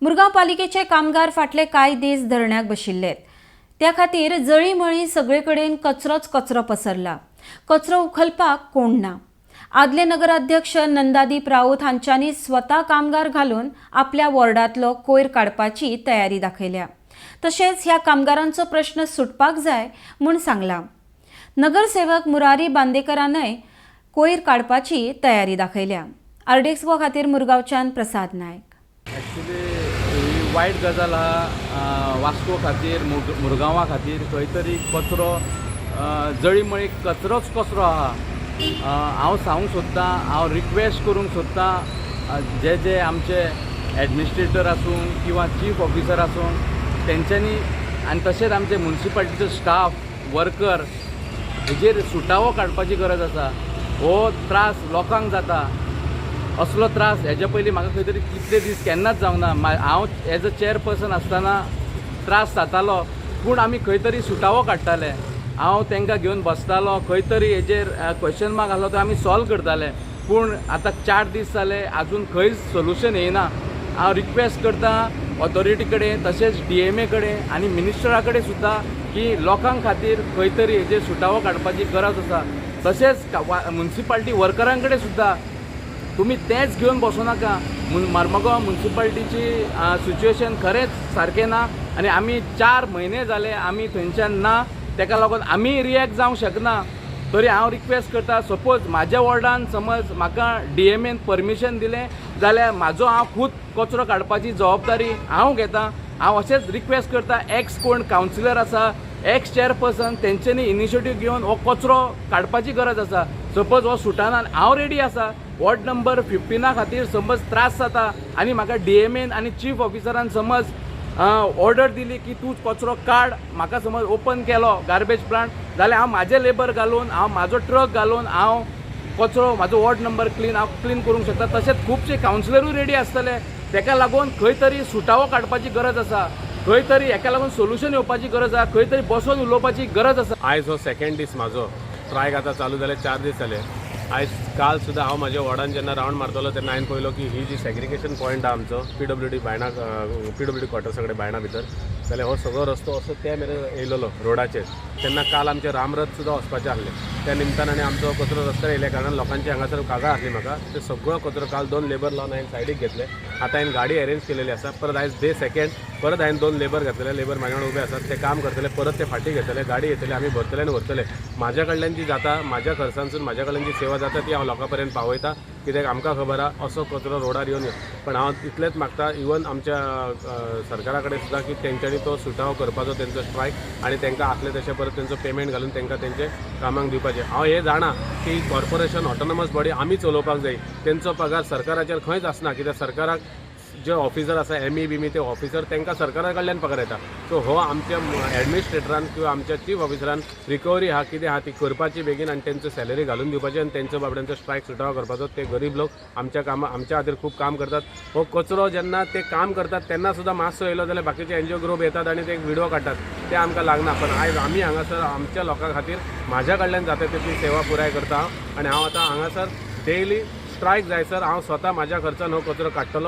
मुरगांव पालिकेचे कामगार फाटले कांय दीस धरण्याक बशिल्ले. त्या खातीर जळीमळी सगळे कडेन कचरोच कचरो पसरला. कचरो उखलपाक कोण ना. आदले नगराध्यक्ष नंदादीप राऊत हांच्यांनी स्वता कामगार घालून आपल्या वॉर्डांतलो कोयर काडपाची तयारी दाखयल्या. तशेंच ह्या कामगारांचो प्रश्न सुटपाक जाय म्हूण सांगलां. नगरसेवक मुरारी बांदेकरानय कोयर काडपाची तयारी दाखयल्या. आरडीएक्स खातीर मुरगांवच्यान प्रसाद नायक. एक्चुली ही वायट गजाल आहा वास्को खातीर, मुरगांवा खातीर. खंय तरी कचरो जळीमळी कचरोच कचरो आहा. हांव सांगूंक सोदतां, हांव रिक्वेस्ट करूंक सोदतां, जे जे आमचे एडमिनिस्ट्रेटर आसूं किंवा चीफ ऑफिसर आसूं तेंच्यांनी आनी तशेंच आमचे मुन्सिपाल्टीचो स्टाफ वर्कर हेजेर सुटावो काडपाची गरज आसा. हो त्रास लोकांक जाता. असलो त्रास हेज्या पयलीं म्हाका खंय तरी कितले दीस केन्नाच जावंक ना. हांव एज अ चेअरपर्सन आसतना त्रास जातालो, पूण आमी खंय तरी सुटावो काडटाले. हांव तांकां घेवन बसतालो, खंय तरी हेजेर क्वेश्चन मार्क आसलो तो आमी सॉल्व करताले. पूण आतां 4 दीस जाले, आजून खंयच सोल्युशन येयना. हांव रिक्वेस्ट करता ऑथॉरिटी कडेन, तशेंच डीएमए कडेन आनी मिनिस्टरा कडेन सुद्दां की लोकां खातीर खंय तरी हेजेर सुटावो काडपाची गरज आसा. तशेंच मुन्सिपाल्टी वर्करां कडेन सुद्दां तुमी तेंच घेवन बसूं नाका. मार्मगांव मुन्सिपाल्टीची सिच्युएशन खरेंच सारकें ना आनी आमी 4 म्हयने जाले आमी थंयच्यान ना, तेका लागून आमी रिएक्ट जावंक शकना. तरी हांव रिक्वेस्ट करता, सपोज म्हाज्या वॉर्डान समज म्हाका डीएमएन परमिशन दिलें जाल्यार म्हाजो हांव खूद कचरो काडपाची जबाबदारी हांव घेता. हांव अशेंच रिक्वेस्ट करता, एक्स कोण कावन्सिलर आसा, एक्स चेअरपर्सन, तेंच्यांनी इनिशिएटीव घेवन हो कचरो काडपाची गरज आसा. सपोज हो सुटाना, हांव रेडी आसा. वॉर्ड नंबर 15 खातीर समज त्रास जाता आनी म्हाका डीएमएन आनी चीफ ऑफिसरान समज ऑर्डर दिली की तूं कचरो काड, म्हाका समज ओपन केलो गार्बेज प्लांट जाल्यार हांव म्हाजे लेबर घालून, हांव म्हाजो ट्रक घालून हांव कचरो म्हाजो वॉर्ड नंबर क्लीन हांव क्लीन करूंक शकता. तशेंच खुबशे कावन्सिलरूय रेडी आसतले. तेका लागून खंय तरी सुटावो काडपाची गरज आसा, खंय तरी हेका लागून सोल्युशन येवपाची गरज आसा, खंय तरी बसोन उलोवपाची गरज आसा. आयज हो सेकंड दीस म्हाजो स्ट्रायक आतां चालू जाले, 4 दीस जाले. आयज काल सुद्दां हांव म्हाज्या वॉर्डान जेन्ना रावंड मारतलो तेन्ना हांवें पळयलो की ही जी सेग्रिगेशन पॉयंट आहा आमचो पीडब्ल्यूडी बायणा, पीडब्ल्यूडी क्वॉर्टर्सा कडेन बायणा भितर, जाल्यार हो सगळो रस्तो असो त्या मेरेन येयलेलो रोडाचेर. तेन्ना काल आमचें रामरथ सुद्दां वचपाचें आसलें, त्या निमतान आनी आमचो कचरो रस्त्यार येयल्या कारणान लोकांची हांगासर कागाळ आसली म्हाका. ते सगळो कचरो काल 2 लेबर लावन हांवें सायडीक घेतले. आतां हांवें गाडी अरेंज केलेली आसा. परत आयज डे सेकंड, परत हांवें 2 लेबर घातलेले, लेबर म्हाज्या वांगडा उबे आसात, ते काम करतले, परत ते फाटीं घेतले, गाडी येतली, आमी भरतले आनी व्हरतले. म्हाज्या कडल्यान जी जाता, म्हाज्या खर्चांसून म्हाज्या कडल्यान जी सेवा जाता ती हांव लोकां पर्यंत पावयता, कित्याक आमकां खबर आहा असो कचरो रोडार येवन. पण हांव इतलेंच मागता इवन आमच्या सरकारा कडेन सुद्दां की तेंच्यांनी तो सुटावो करपाचो तेंचो स्ट्रायक आनी तेंकां आसले तशें परत तेंचो पेमेंट घालून तेंकां तेंचे कामाक दिवपाचें. हांव हें जाणा की कॉर्पोरेशन ऑटोनॉमस बॉडी आमी चलोवपाक जाय, तेंचो पगार सरकाराचेर खंयच आसना, कित्याक सरकाराक जे ऑफिसर आसा एमई बिमी ते ऑफिसर तेंकां सरकारा कडल्यान पगार येता. सो हो आमच्या एडमिनिस्ट्रेटरान किंवा आमच्या चीफ ऑफिसरान रिकवरी आहा कितें आहा ती करपाची बेगीन आनी तेंचो सॅलरी घालून दिवपाची आनी तेंचो बाबड्यांचो स्ट्रायक सुटावो करपाचो. ते गरीब लोक आमच्या कामा आमच्या खातीर खूब काम करतात. हो कचरो जेन्ना ते काम करतात तेन्ना सुद्दां मातसो येयलो जाल्यार बाकीचे एनजीओ ग्रुप येतात आनी ते विडियो काडटात, ते आमकां लागना. पण आयज आमी हांगासर आमच्या लोकां खातीर म्हाज्या कडल्यान जाता तितली सेवा पुराय करता हांव आनी हांव आतां हांगासर डेली स्ट्रायक जायसर हांव स्वता म्हाज्या खर्चान हो कचरो काडटलो.